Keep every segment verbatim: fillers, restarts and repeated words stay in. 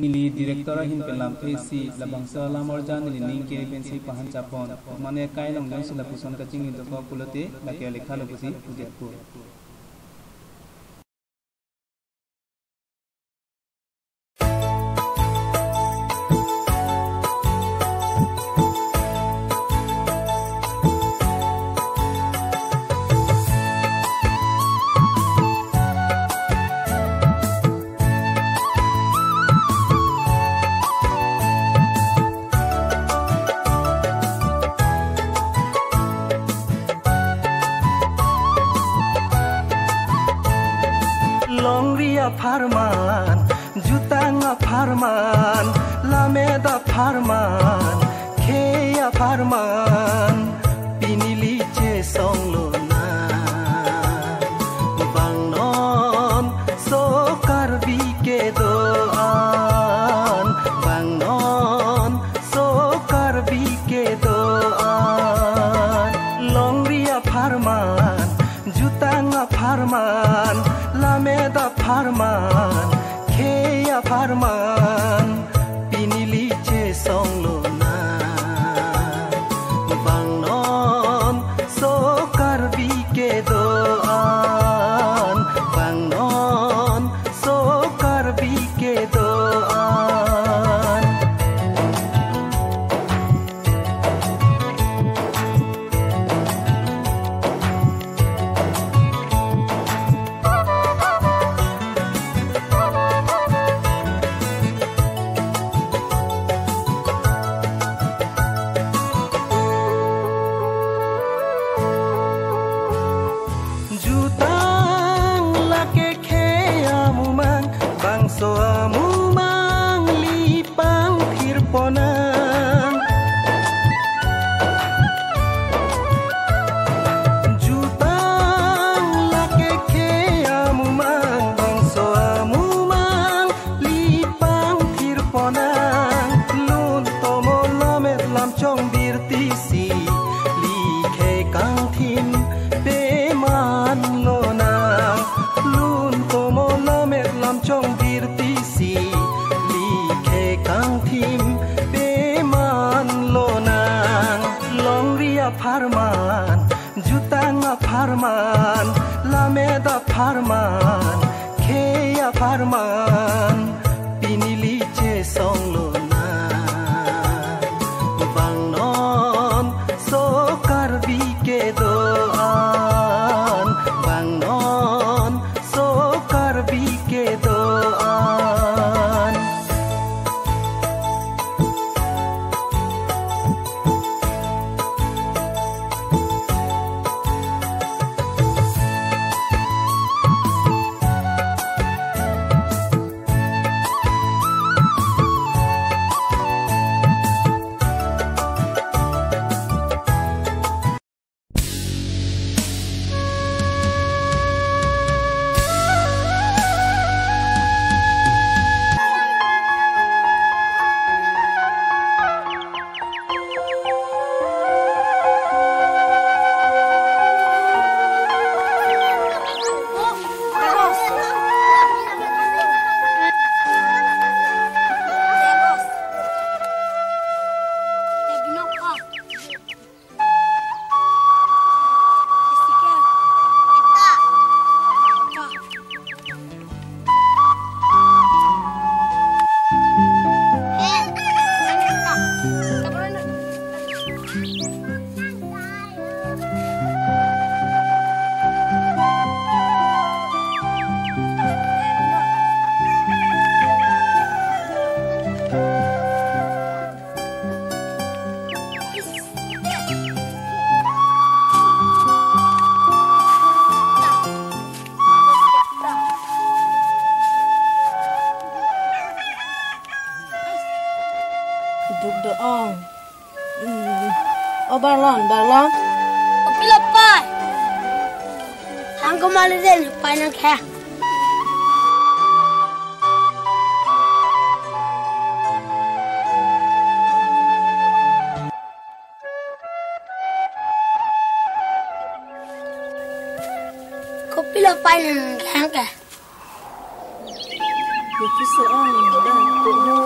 Neli director ahin pen lamthe isi labangso alam arjan neli ning kere pensi pahan chapon. Mane kai long jongsi lapuson kachingni dokok pulote lake alekha lo pusi puji apor. Longri apharman, jutang apharman, lamet apharman, khei apharman, pini ili chesong lonang. Bang non so Karbi kedo-an, bang non so Karbi kedo-an. Longri apharman, jutang apharman, lamet apharman, khei apharman, pini ili chesong lonang. Bang non so Karbi kedo-an, bang non so Karbi kedo-an. Jutang lake khei amumang, bangso amumang lipang thirponang. Jutang lake khei amumang, bangso amumang lipang thirponang. Lun tomo lamet lam chongbir tisi, ili khei kangthim peman lonang. Lun tomo lamet lam chongbir tisi, ili khei kangthim peman lonang. Longri apharman, jutang apharman, lamet apharman, khei apharman, pini ili chesong lonang. Bang non so Karbi kedo-an, bang non so Karbi kedo-an. Duk do-ong. Hmm. O Barlon, Barlon. Kopi lo pai? Hang komat le den pai nangkhe. Kopi lo pai nangkhe ke? Kopi so-ong, da, ko-ong.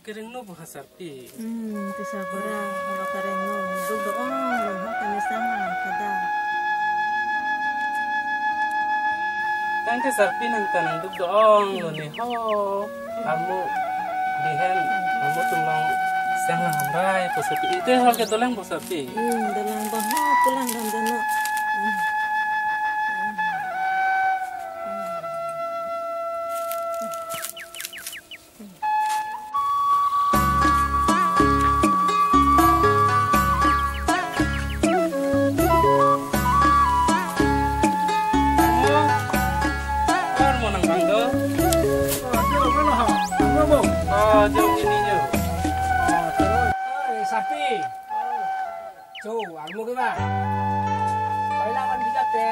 Oke, rengno bo ha sarpi. Hmm, ti sabara, oke rengno. Duk do-ong, lo ho kami sama kada. Tangte sarpi nang ta nang duk do-ong lo ne ho. Armo dihen, armo atum long sang lang hamrai, po sarpi. Ite hol ke dolang po sarpi. Hmm, dolang bo ho, pulang dam dano. Hmm. Armo nang bang do. Oh, jo, mana ha? Armo bo. Oh, jo, ini jo. Oh, terus. Eh, sarpi. Jo, armo ke ba? Paila kan bisa te.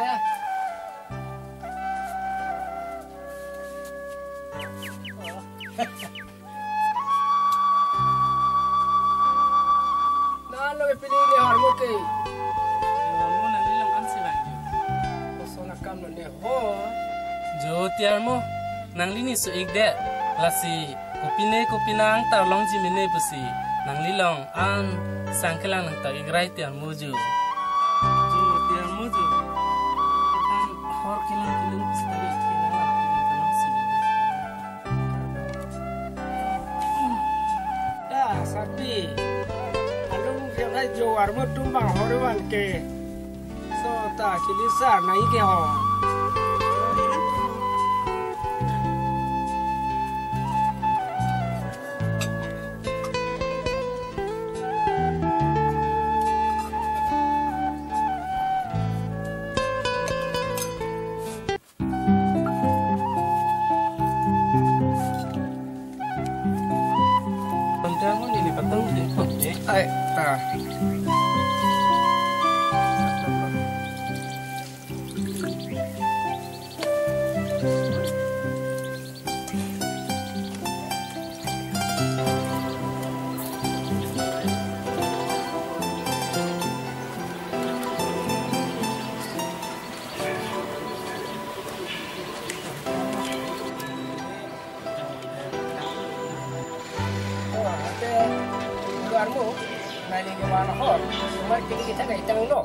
Nalo pili ni armo ke. Armo nanglilong an si bang jo. Koson akam lo ne ho. Jo ti armo nanglini so ik de. Lasi kopine kopinang ta longji mene pusi nanglilong an sang kelang nang ta ik rai ti armo jo. Jo ti armo jo. An hor kelang kelang pusi ta ik kelang kelang si. Ya, sarpi. Alung riang hai jo armo atum bang hor van ke. So ta kilisar nai ke ho. Pantang mo nini patang di. Ai, ta. Oh, ate, dua armo, nai lagi mana hor, semar kini kita ngai tang lo.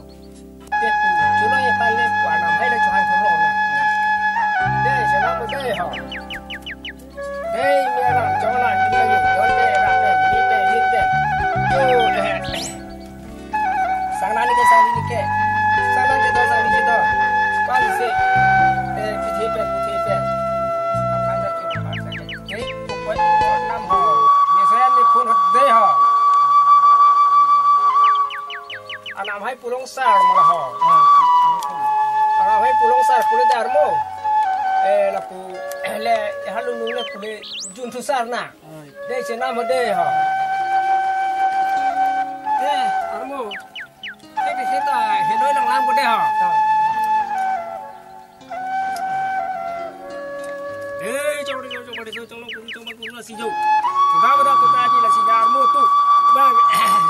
Te pu, chulo ye pan le pu anam hai le chuhan churo na. De, sana mo de ho. De, mera chona, kini lagi, don de, ra de, ni de, ni de. Yo, de. Sang nani ke, sang nini ke. Sang nani ke to, sang nini ke to. Pal se. Eh, pithi pe, pithi pe. Apan jat ke, apan jat ke. Dei, pokoi, pokoi nam ho. Ni saya ni phun hot dei ho. Anam hai pulong sar mala ho. Anam hai pulong sar pule dar mo. Eh, lapu, le, halu nung le pule jun thu sar na. Dei chenam ho dei ho. Eh, armo. Ke ke seta heloi lang lang ko dei ho. Eh, chong dei chong dei chong dei chong dei si jo. Ba ba da ko ta ji la si da armo tu. Ba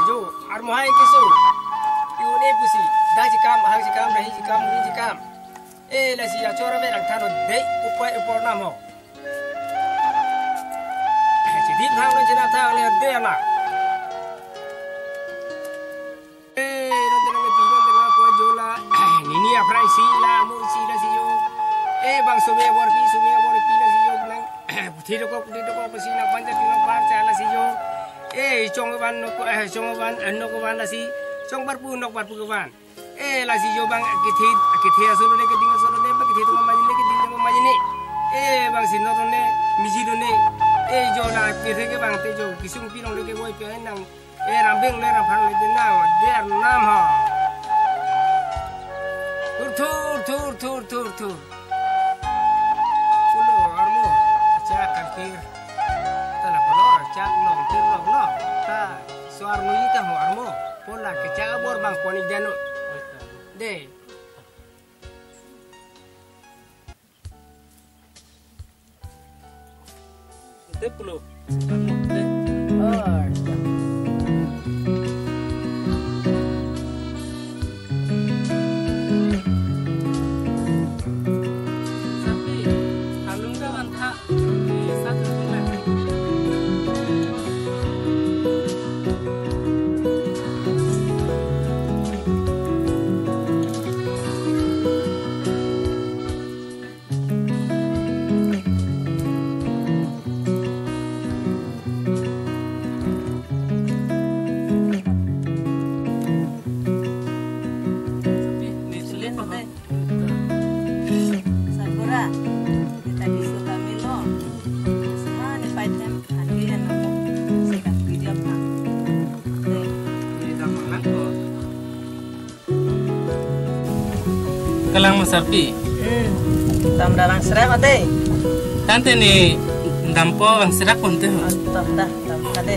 jo armo hai ke so. Iu ne pusi. Da ji kam, ha ji kam, nahi ji kam, ni ji kam. Eh, la si ya chora ve lang than dei upai upor nam ho. Chidi phang lo china thang le de la. Ini aphrang si la mo si lasi jo. Eh, bang sumi aborpi, sumi aborpi lasi jo nang. Puthi dokok, puthi dokok, pusi nang panjat nang parcha lasi jo. Eh, chong van nok, eh, chong van, eh, nok van lasi. Chong parpu, nok parpu kevan. Eh, lasi jo bang kethe, kethe aso lo ne, keding aso lo ne, bang kethe to mama ne, keding to mama ne. Eh, bang si nok lo ne, miji lo ne. Eh, jo la kethe kevang te jo, kisung pilong lo ke boi pe nang. Eh, rambing le ramphang le dinang, der nam ha. Thur, thur, thur, thur, thur, thur. Pulo armo, chak kangkir. Ta la pulo, chak long, kir long, no. Ta, so armo ita ho armo. Pola kechak abor bang poni dano. De. Te pulo. Te. Or. Sapi, alung ka vantha, eh, satu bulan. Sabura, kita bisu kami lo. Semua ni paitem, andi yang nemu. Sekat video apa? Deh. Ini dah makan kok. Kalang masarpi. Hmm. Tam dalang serak ate. Tante ni dampo bang serak pon te. Tam dah, tam ade.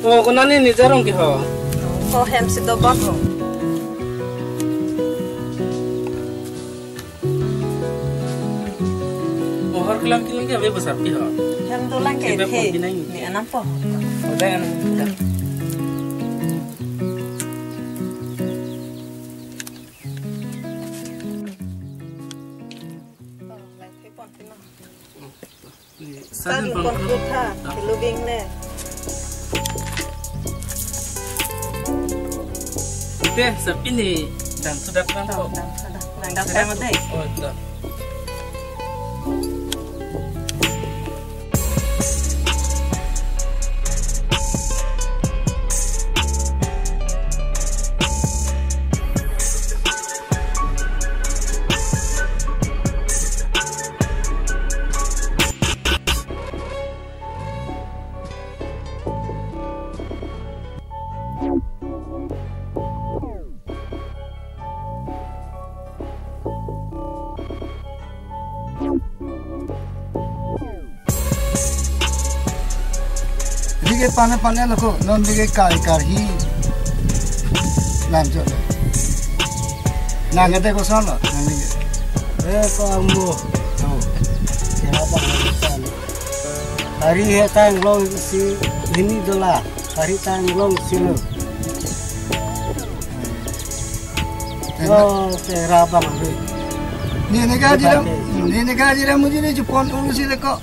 Oh, kona ni ni jarong ke ho. Ko hem si dobak ho. Mohor kelang kelang ke ave masarpi ho. Hem dolang ke. Kebe the. Pon pinai. Ni anam po. Udah anam. Sadun pon putha, kilubing ne. Ite, sapi ni dan sudah kan kok. Dan sudah. Nang dam dam ate. Oh, itu. Rike pane pane loko, non rike kai karhi. Lam jo. Nang ete koson lo, nang rike. Eh, ko ambo. Oh. Kira apa? Hari hetang long si ini dola. Hari tang long si lo. Lo, kira apa lagi? Ni nega jira, ni nega jira mujhe ni chupon ulu si leko.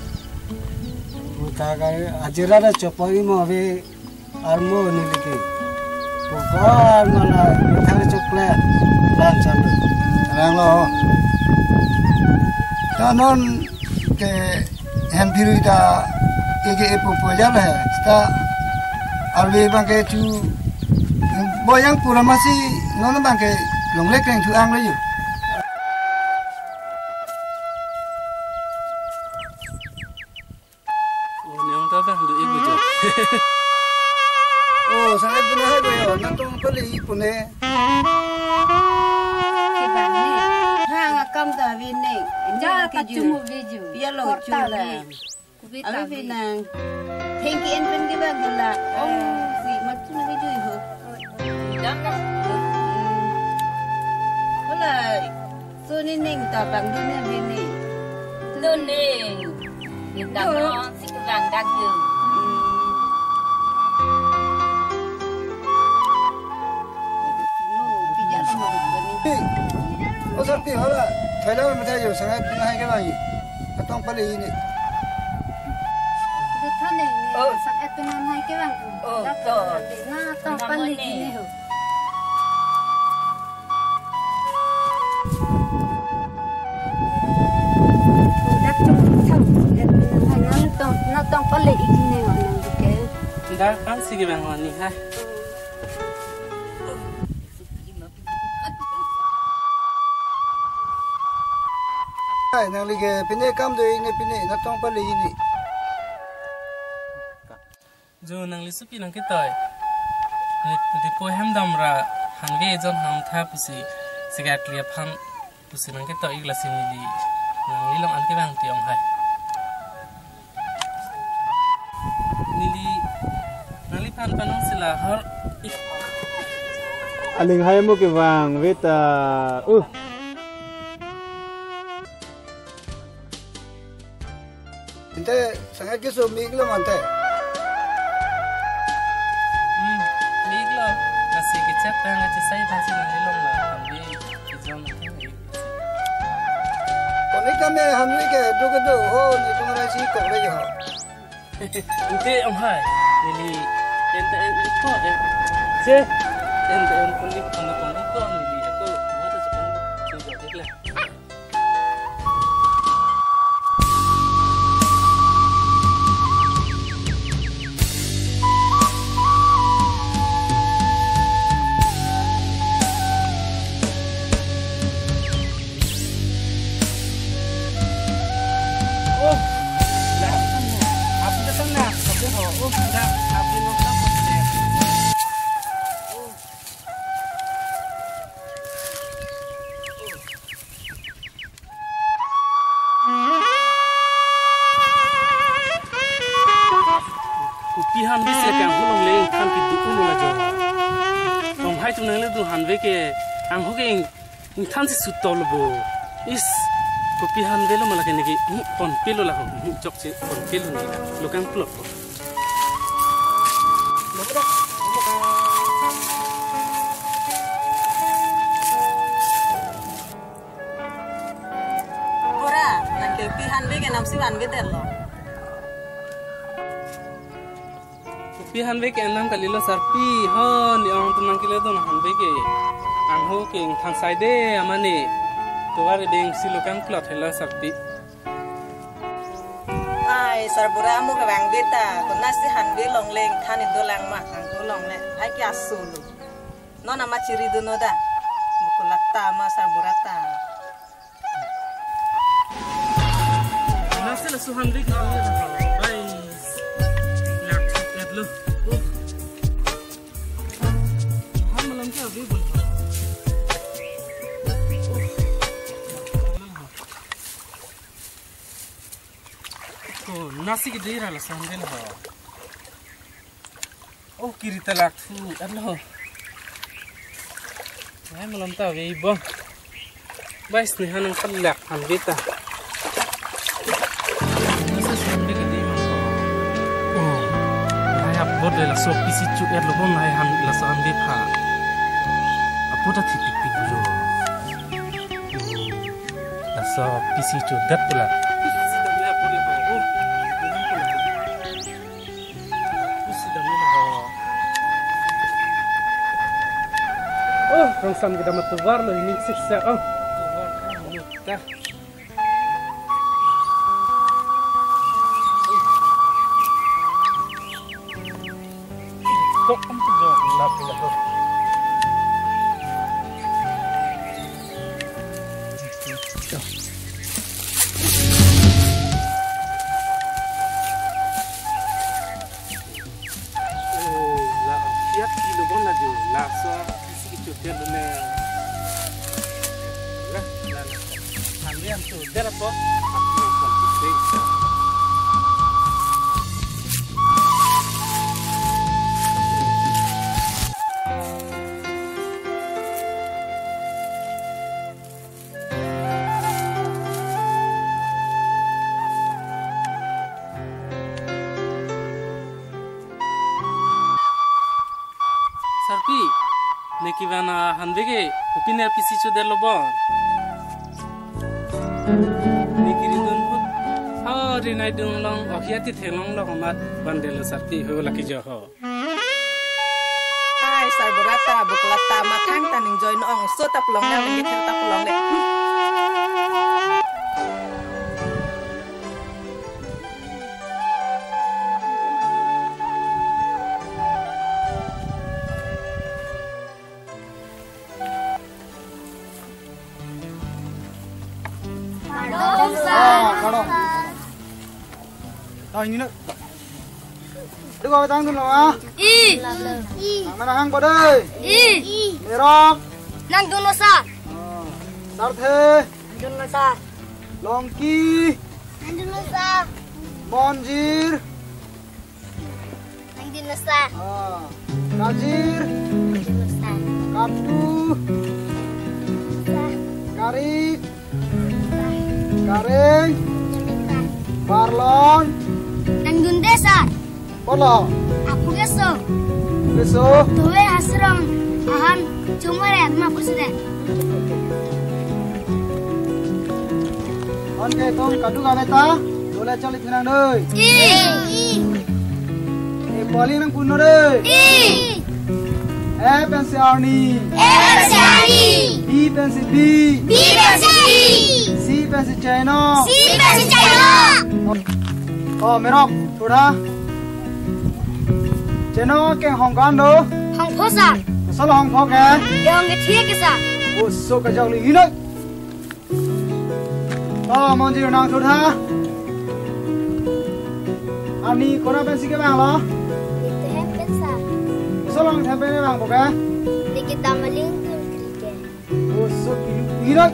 Buta ka ajira da chopoi mo ave armo ni liki. Bukan mana thang chokle lan chalu. Tenang lo. Kanon ke hem biru ta ke ke epo po jal hai. Sta arve bang ke chu boyang pura masi non bang ke longle keng chu ang le yu. Oh, ni ong ta ta, do ibu jo. Oh, sangat benar hai boyo, natong pali ipune. Kibang ni. Hang akam ta vine. Ja ta chumu viju. Pia lo chula. Kubita abi vi. Pinang. Thank you en pen kibang gula. Ong si mat chumu viju ho. Jam na. Hola. Suni ning ta bang dun ne bini. Dun ning. Ni ta no si kevang dak yu. Hey. Oh, sapi hola. Thailand ma thayo sangat pernah ke bang. Atong pali ini. Dutha ning. Oh. Sangat pernah ke bang. Oh, to. Na atong pali ini ho. Apa le ikne ho nangli ke? Dak kan si kevang ho ni ha. Ai, nangli ke pine kam do ikne, pine natong pale ikne. Jo, nangli supi nangketoi. Ni, Dipo hem damra hanve ejon hamtha pusi, sigat liap ham pusi nangketoi ik lasi neli nanglilong an kevang ti ong hai. Neli nangliphan panong sila hor. Aling hai mo kevang veta. Uh. Ante sangat keso miklo mante. Hmm, miklo. Lasi kechat tang aja sai pasi nanglilong la. Hambi kijong. Konik kami hambi ke do ke do. Oh, ni tumara si kok le ho. Ante ong hai. Neli ente en ko eh. Se. Ente en konik konik konik ko neli ako mata sepan. Sejak ikla. Oh, dak, api datang dak, api ho, oh, dak, api nongkrong. Oh. Kopi han bis le kang hulong le ingthan kedo ulo la jo. Ong hai tu nang le do hanve ke ang ho ke ing, ingthan si sutol bo. Is, kopi hanve lo ma la ke neke, hmm, ponpelo la ho, hmm, chokche ponpelo ne la. Lokang plot. Bura, nang ke pi hanve ke nam si hanve der lo. Pi hanve ke nam kali lo sarpi, ho, ni ong tu nang kilo tu nang hanve ke. Ang ho ke ingthan sai de, amane. Tovar deng si lokang plot helo sarpi. Ai, sar bura mo kevang beta, kona si hanve longle ingthan ido lang ma, ang ko longle. Ai ke asulu. Non ama chiri do no da. Bukulat ta ama sar bura ta. Nasi laso hanve ke. Ai. Lak, lak lo. Oh. Han malam ke ave bol. Oh. Oh, nasi ke dera la sandal ho. Oh, kiri ta lak thu, alo. Ai, malam ta ave bom. Bai sini han ang kalak hanve ta. Nasi sandal ke di mang. Oh, ai apot le laso pisi chu er lo bom, ai han laso hanve pha. Apot ta thipik pik lo. Laso pisi chu dat pula. Oh, rong sam kedam atovar lo ini siksa. Oh. Tok am tu jo lap la ho. Oh, la, siap kilo bon la jo, laso isi kecho tel ne. La, la, la. Kami antu dera po. Sarpi, ne kevan ahanve ke, kopi ne pisi chodet lo bon. Ne kiri dun hut. Ha, rinai dun long, okia ti thelong lo komat bandelo sarpi, ho laki jo ho. Ai, sar bura ta, buklat ta, mathang ta ning join ong, so ta pelong na, ning thel ta pelong le. Ah, karo. Tang ini. Dua tang dulu ah. I. Nang mana hang bodai? I. Merok. Nangdunlo sir. Ah. Sarthe. Nangdunlo sir. Longki. Nangdunlo sir. Monjir. Nangdunlo sir. Ah. Kajir. Nangdunlo sir. Katu. Sir. Karik. Sir. Kareng. Sir. Barlon. Nangdunde sir. Polo. Apu keso. Keso. Tuwe asrong ahan chumare ma pusude. Anke tum kadu kave ta, dole chali thinang doi. I. E poli nangpunon doi. I. A pensi arni. A pensi arni. B pensi bi. B pensi bi. C pensi cheno. C pensi cheno. Oh, merok, thura. Cheno ke hong ko-an do? Hongpho sir. Kosonlo hongpho ke? Kehong kethe ke sir. Oso kajok li hinoi. Oh, Monjir nang thura. Arni konat pensi kevanglo? Neli hem pen sir. Kosonlo hem pen kevangpo ke? Neli kedam aling dun kri ke. Oso kiri kiri.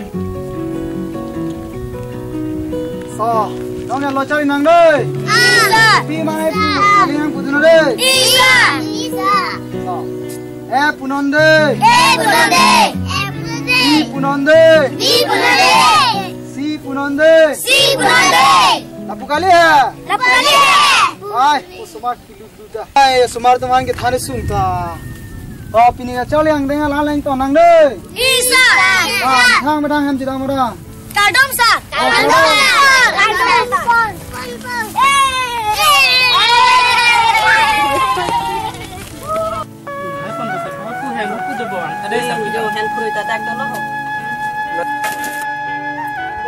So, nong ya lo chali nang doi. Isa. Pi mane pi kali nangpudun doi. Isa. Isa. So. E punon doi. E punon doi. E punon doi. Bi punon doi. Bi punon doi. Si punon doi. Si punon doi. Lapu kali ha? Lapu kali ha? Ai, osomar. Ai, osomar atum aphan kethan sung ta. Oh, pini kacholi angdeng alang leng tonang doi. Isa. Ah, thang bedang hem chidang bedang. Kardom sir. Kardom sir. Kardom sir. Kardom sir. Hai, pon besar. Aku hem aku jebon. Ada yang video hand crew tatak dulu.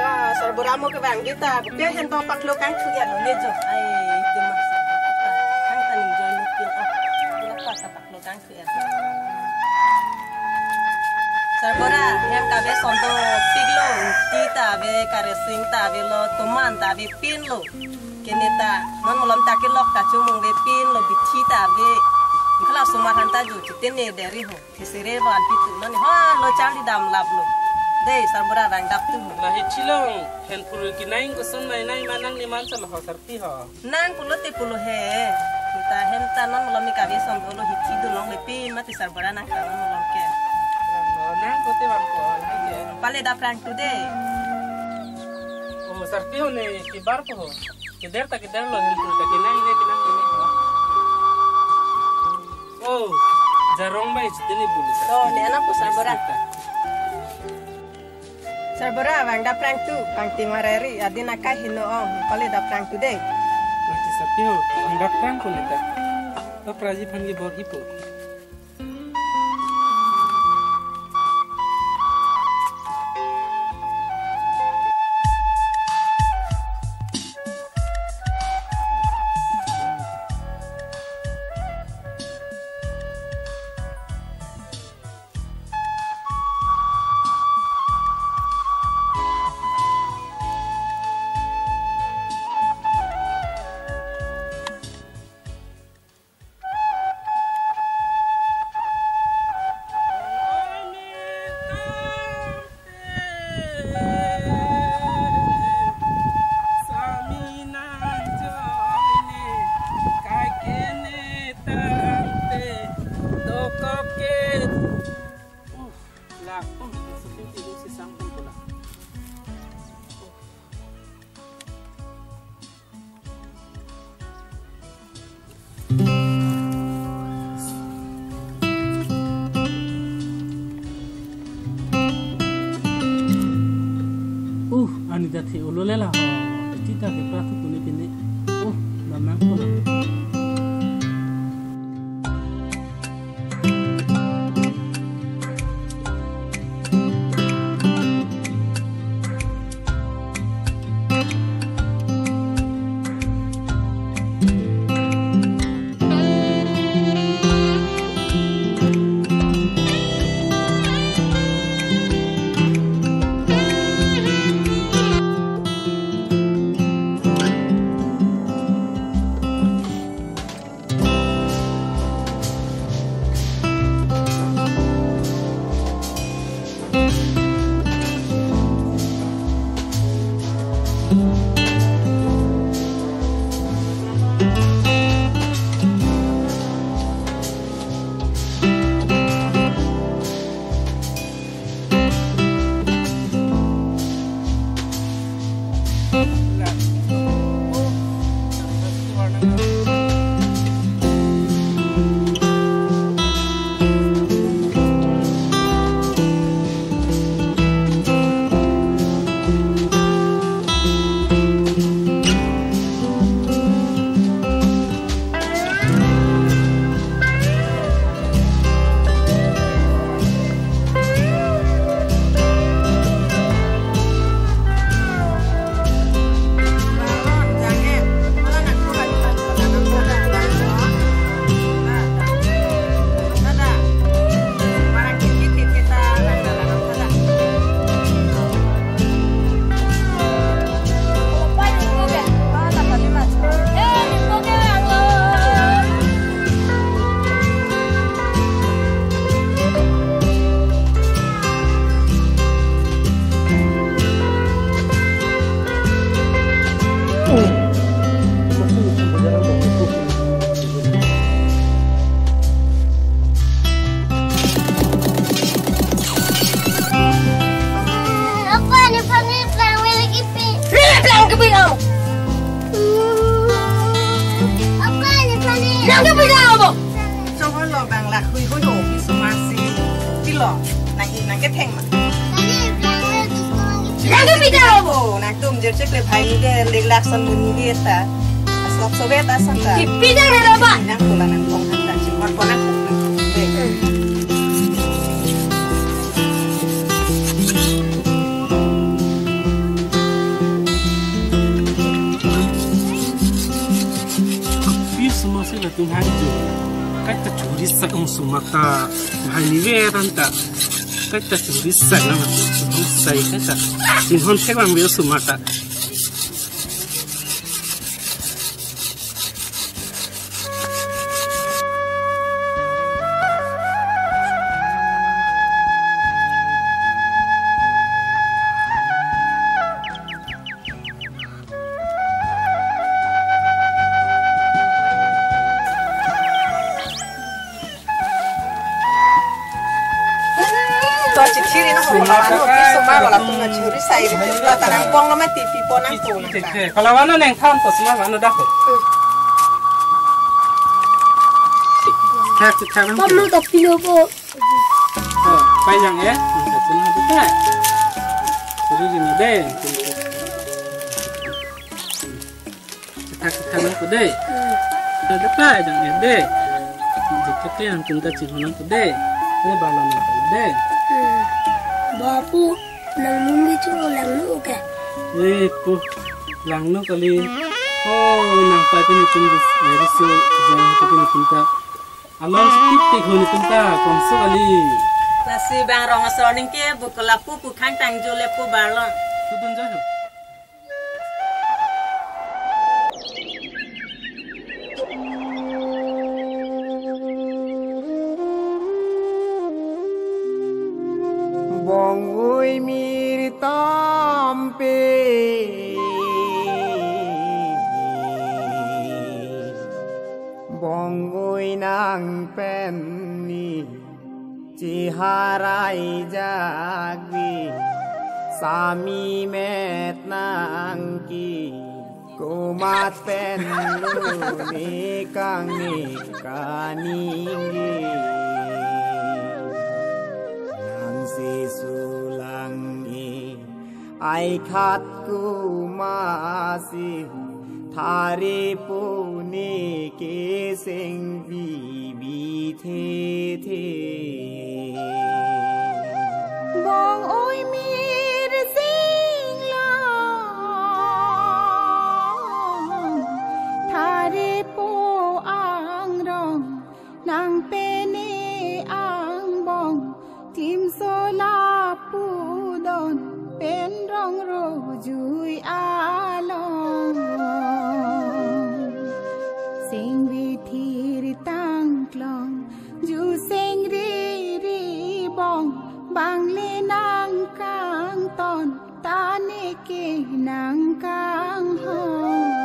Wah, sarbura mo kevang kita. Bukan hand to paklo kangthu ya lo nejo. Ai, itu mah sarbura ta. Hang ta ning join mungkin ah. Kenapa sa paklo kangthu ya? Sarbura, hem kave sondopiklo, ti ta ave, karesing ta avelo, toman ta avepinlo. Kene ta, non malom ta kelok ta chomong avepinlo, bithi ta ave. Ingkhala osomar aphan ta jo, chitene deri ho. Thesere lo anpi tu non ha lo charli damlaplo. Dei, sarbura vangdap tu. Lahi chilong, hen puru kinai koson nai nai manang ni mansa lo ho sarpi ho. Nang pulote pulo he. Kita hem ta non malom ni kave sondolo hithi dun longle pi mati sarbura nang ta non malom ke. Nang lo, nang pulote bang ko, nang ke. Pale daprang tu dei. Oh, sarpi ho ne kibar po ho. Kider ta kider lo hen puru ta kinai ne kinai ne ho. Oh, jarong bai chitini bulu. Oh, ne anak ko sarbura. Sarbura, vangdap prang tu, pangti mareri, adin akai hino ong, pale dap prang tu dei. Mati sapio, vangdap prang ko neta. Dap raji aphan ke bor hipo. Uh, ani ta the-olo le la ho. Tita ke pra thu kuni pini. Uh, lamang ko la. Apa ni pani pelang wele kipi? Wele pelang kipi kamu? Apa ni pani? Pelang kipi kamu? Coba lo bang lahui hui ho, pi sumasi. Pilo, nang i nang ketheng ma. Pani pelang wele kipi. Pelang kipi kamu? Oh, nangtum jer chek le bhai ni de le lakson mun ni de ta. Sok sobe ta santa. Kipi jang na ba? Nang pula nang kong hanta chimot pona kong. Pi sumasi latum hang jo. Kaita churi sa ong sumata. Bhai ni ve tanta. Kaita churi sa na. Sai kaita. Chinhon thek lang ve sumata. To chithiri na ho, sumar mano, pakai, sumar wala tum na churi sai, la tanang pong lo mati, pipo nang to nang ka. Kalau wano neng than to sumar wano dah ko. Thak, thak, thak. Kamu tak pilo po. Oh, pai jang ya. Nang ka chuna tu ta. Churi ni deh. Kita kita nang ko dei. Hmm. Ada pa jang ya dei. Jika ke yang tinggal cing nang ko dei. Ini balon nang ko dei. Hmm. Bapu, nang mungkin cuma lang nu ke. Eh, pu, lang nu kali. Oh, nang pa ko ni tinggal. Eh, risu jang ko ni tinggal. Along speed tik huni tum ta, konsuk kali. Lasi bang rong asor ning ke, bu kelapu pu khang tangjo le pu balon. Tudun jah. Bong-ui mir tampe. Bong-ui nang pen ni cheharai jagvi, sami met nang ke komat pen luni kangni kaningje. Nang si sulang e ai khat kumasi thari puni keseng bibi the the. Bong-ui mir sing long thari po angrong nang pene angbong. Timso lapu don pen rong rojui along. Sing bithir tangklong, ju sing riri bong, bang le nang kangton, tani ke nang kanghon.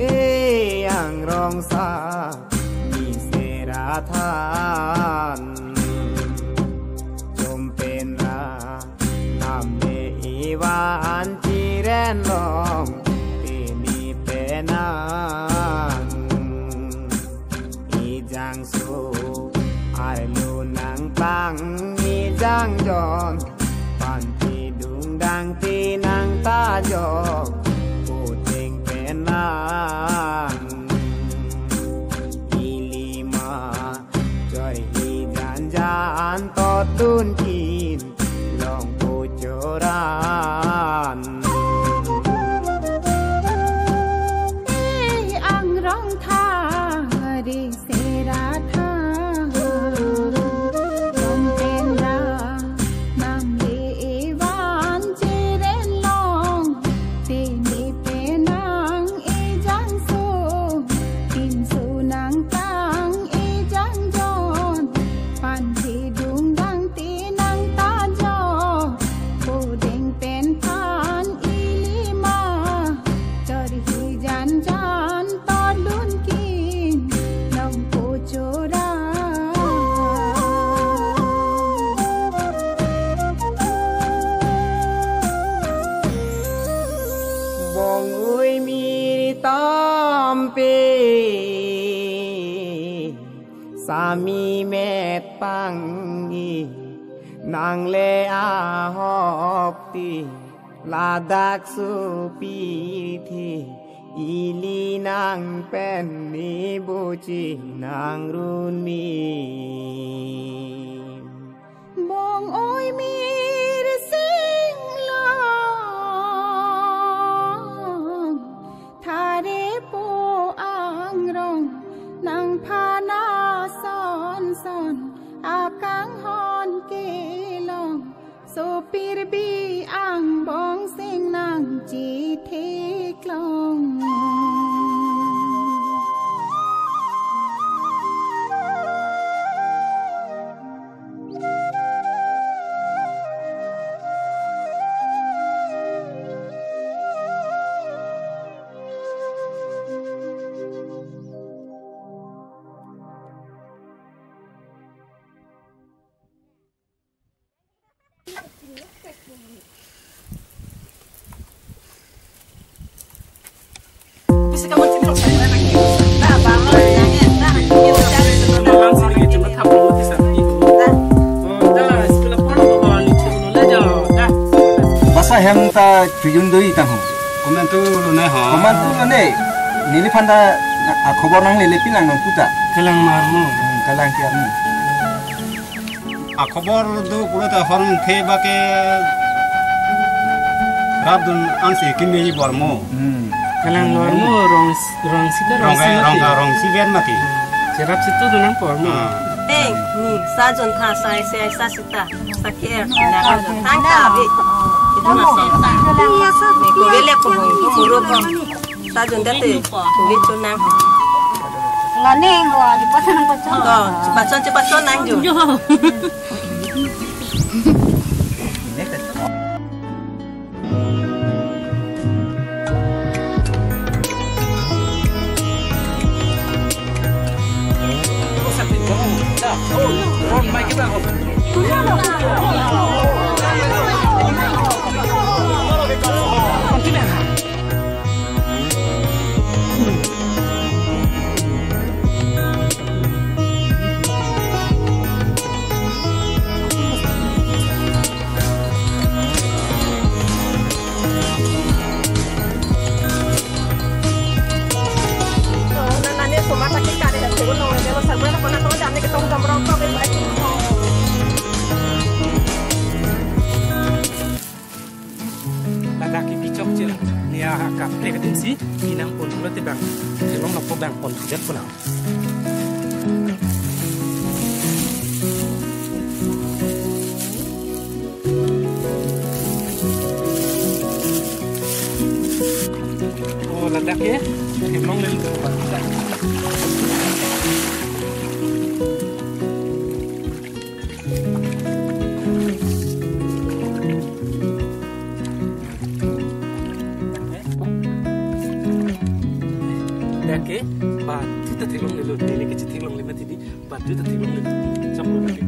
E angrong sa mi sera than chompen ra, namne ivan chiren long pini penang. Ijang su arlu nang pang, ijang jon panti dungdang tinang tajok puting penang. Ilima joi ijan jan totun kin long bocoran. Eh, Jan jan todun kin long ko chora. Bong-oi mir tampi sami met panggi nangle ahok ti ladak supi thi ili nang pen ni buchi nang run mi. Bong-oi mir sing long thare po angrong nang phana son son akanghon kelong. Sopir bi angbong sing nang chitheklong. Basa hem ta trijun doi tang ho. Komantu lo ne ho. Komantu lo ne. Neliphan ta akhobor nanglele pilang nang puta. Kalang marmo. Hmm, kalang kiarmo. Akhobor do pulo ta horn the bake rapdun ansi kimi bormo. Hmm. Kalang marmo rong rong sita rong Rong si rong mati. Rong si ber mati. Cherap situ dunang pormo. Ah. Eh, ni sajon tha sai sai sa sita. Sa kier na ka thang ta bi. Itu na sa. Ni ko gele ko mo muro ko. Sajon date ko ge chonang. Lani ho di pasan ko chon. Ko, chepason chepason nang jo. Jo. Ladak ke kechok chil nia kaprek adim si inang pon pulo te bang. Kelong lapu bang pon pudet pulang. Oh, ladak ya. Kelong lel. Lake, ba, tuta theklonglelo, neli ke chetheklongle mati di, ba, tuta theklonglelo. Chaplo lake.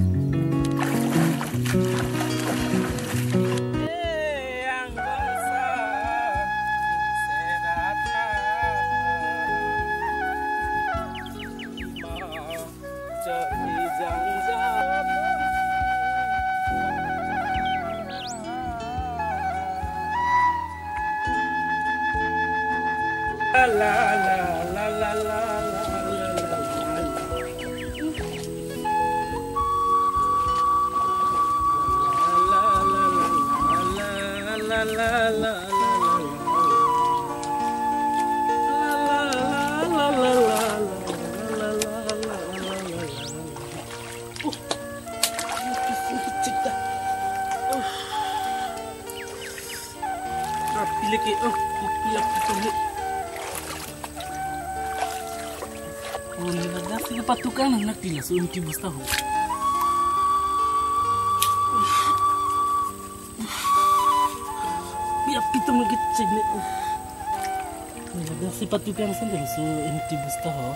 Pilih ke, oh, pilih ke. Oh, ini ada sih patukan anak tilas unti bus tahu. Biar kita mau cek nih. Dak si patu kangsen dam su inti busta ho.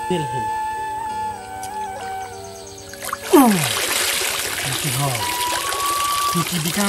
Nil he. Inti ho. Inti bika.